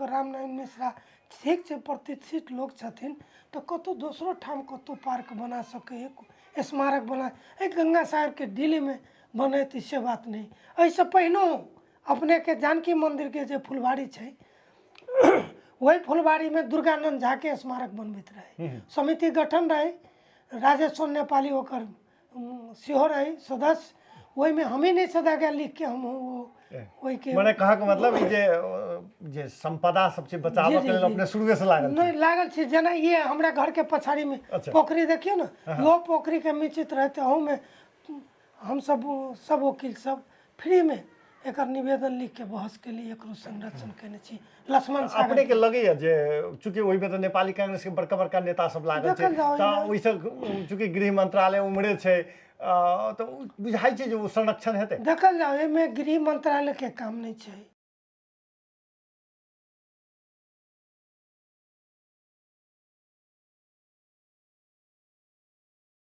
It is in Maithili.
रामनारायण मिश्रा ठीक छै, प्रतिष्ठित लोक छथिन, तऽ कतहु दोसरो ठाम कतहु पार्क बना सकैए, स्मारक बना। एहि गंगा सागरके डीलमे बनैत से बात नहि। एहिसँ पहिनहु अपनेके जानकी मन्दिरके जे फुलबाड़ी छै, ओहि फुलबाड़ीमे दुर्गानन्द झाके स्मारक बनबैत रहै। समिति गठन रहै, राजेश्वर नेपाली ओकर सेहो रहै सदस्य। ओहिमे हमही नहि सदा लिखके हम ओ ओहिके। मने कहऽके मतलब ई जे जे सम्पदा सब छै, बचाबऽ के लेल अपने शुरुए से लागल? नहि, लागल छी। जेना ये हमरा घरके पछाड़ीमे पोखरि देखियौ ने, इहो पोखरिके मिचित रहतै। अहूमे हमसब सब वकील सब फ्रीमे एकर निवेदन लिखके बहस केली, एकरो संरक्षण केने छी लक्ष्मण सागर। अपने के लगैया जे चूँकि ओहिमे तऽ नेपाली कांग्रेस के बड़का बड़का नेता सब लागल छै, देखल जाओ। तऽ ओहिसँ चूँकि गृह मंत्रालय उम्हरे छै, तऽ बुझाइ छै जे ओ संरक्षण हेतै? देखल जाओ, एहिमे गृह मंत्रालयके काम नहि छै।